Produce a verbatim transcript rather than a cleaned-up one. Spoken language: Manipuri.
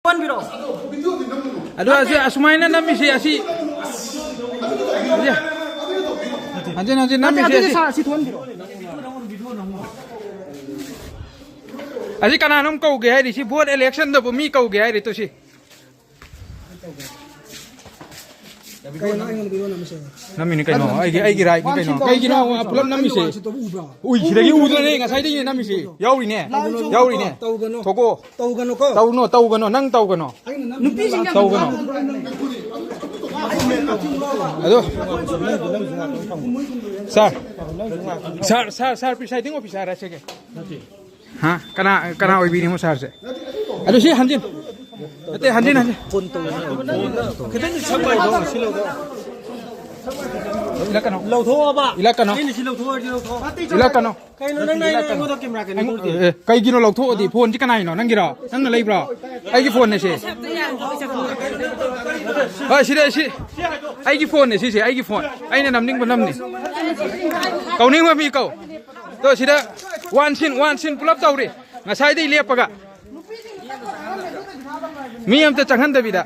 ꯊꯣꯛꯍꯟꯕꯤꯔꯣ꯫ ꯑꯗꯣ ꯑꯁꯤ ꯑꯁꯨꯃꯥꯏꯅ ꯅꯝꯃꯤꯁꯦ ꯑꯁꯤ, ꯍꯟꯖꯤꯟ ꯍꯟꯖꯤꯟ ꯅꯠꯇꯦ, ꯅꯝꯃꯤꯁꯦ ꯑꯗꯨꯗꯤ ꯑꯁꯤ꯫ ꯁꯥꯔ, ꯑꯁꯤ ꯊꯣꯛꯍꯟꯕꯤꯔꯣ꯫ ꯑꯁꯤ ꯀꯅꯥꯅꯣꯝ ꯀꯧꯒꯦ ꯍꯥꯏꯔꯤ? ꯁꯤ ꯚꯣꯠ ꯏꯂꯦꯛꯁꯟꯗꯕꯨ ꯃꯤ ꯀꯧꯒꯦ ꯍꯥꯏꯔꯤ? ꯇꯨ ꯁꯤ꯫ ꯀꯩꯅꯣ ꯑꯩꯉꯣꯟꯗ ꯚꯤꯗꯤꯑꯣ ꯅꯝꯃꯤꯁꯦ? ꯅꯝꯃꯤꯅꯤ ꯀꯩꯅꯣ, ꯑꯩꯒꯤ, ꯑꯩꯒꯤ ꯔꯥꯏꯠꯅꯤ ꯀꯩꯅꯣ꯫ ꯀꯩꯒꯤꯅꯣ ꯄꯨꯂꯞ ꯅꯝꯃꯤꯁꯦ? ꯎꯕ꯭ꯔꯥ? ꯎꯏ, ꯁꯤꯗꯒꯤ ꯎꯗ꯭ꯔꯅꯦ, ꯉꯁꯥꯏꯗꯒꯤ ꯅꯝꯃꯤꯁꯦ꯫ ꯌꯥꯎꯔꯤꯅꯦ, ꯌꯥꯎꯔꯤꯅꯦ꯫ ꯇꯧꯒꯅꯨ꯫ ꯊꯣꯛꯑꯣ꯫ ꯇꯧꯒꯅꯨꯀꯣ꯫ ꯇꯧꯅꯣ, ꯇꯧꯒꯅꯣ, ꯅꯪ ꯇꯧꯒꯅꯣ꯫ ꯅꯨꯄꯤꯁꯤꯡ ꯌꯥꯝ ꯇꯧꯒꯅꯣ꯫ ꯑꯗꯣ, ꯁꯥꯔ, ꯁꯥꯔ, ꯁꯥꯔ, ꯁꯥꯔ, presiding officer ꯍꯥꯏꯁꯤꯒꯦ꯫ ꯍꯥ? ꯀꯅꯥ, ꯀꯅꯥ ꯑꯣꯏꯕꯤꯔꯤꯃꯣ ꯁꯥꯔꯁꯦ? ꯑꯗꯨ ꯁꯤ ꯍꯟꯖꯤꯟ꯫ ꯅꯠꯇꯦ, ꯍꯟꯖꯤꯟ, ꯍꯟꯖꯤꯟ꯫ ꯈꯤꯇꯪ ꯁꯛ ꯂꯧꯊꯣꯛꯑꯣ, ꯁꯤ ꯂꯧꯊꯣꯛꯑꯣ꯫ ꯏꯜꯂꯛꯀꯅꯣ꯫ ꯂꯧꯊꯣꯛꯑꯣꯕ꯫ ꯏꯜꯂꯛꯀꯅꯣ꯫ ꯑꯩꯅ ꯁꯤ ꯂꯧꯊꯣꯛꯑꯣ, ꯁꯤ ꯂꯧꯊꯣꯛꯑꯣ꯫ ꯏꯜꯂꯛꯀꯅꯣ꯫ ꯀꯩꯅꯣ ꯅꯪꯅ ꯑꯩꯉꯣꯟꯗ ꯀꯦꯃꯦꯔꯥ ꯀꯩꯅꯣ ꯇꯧꯔꯤꯁꯦ? ꯑꯦ, ꯀꯩꯒꯤꯅꯣ ꯂꯧꯊꯣꯛꯑꯗꯤ? ꯐꯣꯟꯁꯤ ꯀꯅꯥꯏꯅꯣ? ꯅꯪꯒꯤꯔꯣ? ꯅꯪꯅ ꯂꯩꯕ꯭ꯔꯣ? ꯑꯩꯒꯤ ꯐꯣꯟꯅꯦ ꯁꯤ꯫ ꯍꯣꯏ, ꯁꯤꯗ ꯁꯤ꯫ ꯑꯩꯒꯤ ꯐꯣꯟꯅꯦ ꯁꯤꯁꯦ, ꯑꯩꯒꯤ ꯐꯣꯟ꯫ ꯑꯩꯅ ꯅꯝꯅꯤꯡꯕ ꯅꯝꯅꯤ꯫ ꯀꯧꯅꯤꯡꯕ ꯃꯤ ꯀꯧ꯫ ꯇꯣ, ꯁꯤꯗ ꯋꯥꯟ ꯁꯤꯟ, ꯋꯥꯟ ꯁꯤꯟ ꯄꯨꯂꯞ ꯇꯧꯔꯤ꯫ ꯉꯁꯥꯏꯗꯩ ꯂꯦꯞꯄꯒ꯫ ꯃꯤ ꯑꯝꯇ ꯆꯪꯍꯟꯗꯕꯤꯗ꯫